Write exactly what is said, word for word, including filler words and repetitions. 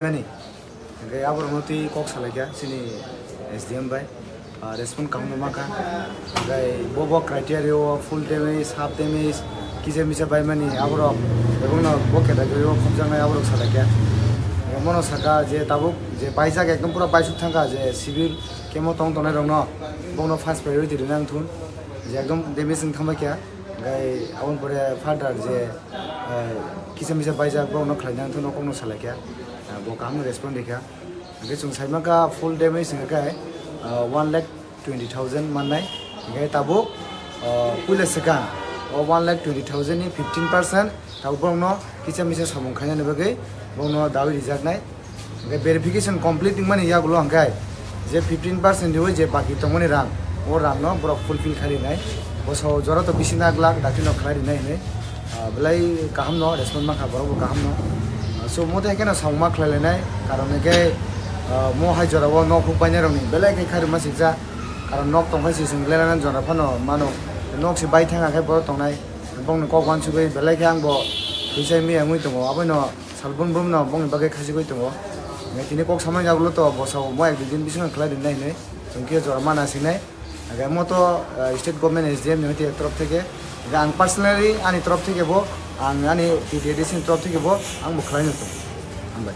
Mani, hingke aborokno twi kok salaikha chini S D M bai, ah, respond kaham no mankha. Hingke bo bo criteria o full damage, half damage, kisa misa bai mani aborok, ebongno bo category o khopjaknai aborok salaikha. Hingke mono saka je tabuk je baijak ekdom pura baisuk thangkha je civil camp o tong tongnai rokno bongno first priority rina wngthun je ekdom damage wng thangbaikha. Hingke aboni pore further je, eh, kisa misa baijak bongno khlaina wngthun no kokno salaikha. Ah, bo kaham respond rikha. Hingke chwng sai mankha full damage hingke, ah, one lakh twenty thousand mannai. Hingke tabuk, ah, puila swkang o one lakh twenty thousand ni fifteen percent tabuk borokno kisa misa samung khainani bagwi borokno dawi rijaknai. Hingke verification complete wngmani yagulo hingke je fifteen percent riwi je baki tongmani rang, o rangno borok fulfill khai rinai. Bo sao jora to bisi nak lak dakti no khlai rinai hinwi. Ah, belai kaham no respond mankha borok bo kaham no. Ah, so mo tei keno samung ma khlai lainai, karon hingke, ah, mo hai jora o nok huk bainai rokni belai khe khairima sikja, karon nok tongkha si chwng lelana jora phano mano, nok si bai thang khe borok tongnai, bongni kok uansugwi belai khe ang bo thwisai miya wngwi tongo, aboino salbrum brum no bongni bagwi khachigwi tongo. Tini kok samani yagulo to bo sao mo ek dui din bisingo khlai rinai hinwi chwng khe jora mana sinai. Hingke mo to, eh, state government S D M ni hoite torof theke, hingke ang personally ani torof theke bo, ang ani T T A D C ni torof theke bo, ang bo khlai no tongo. Hambai.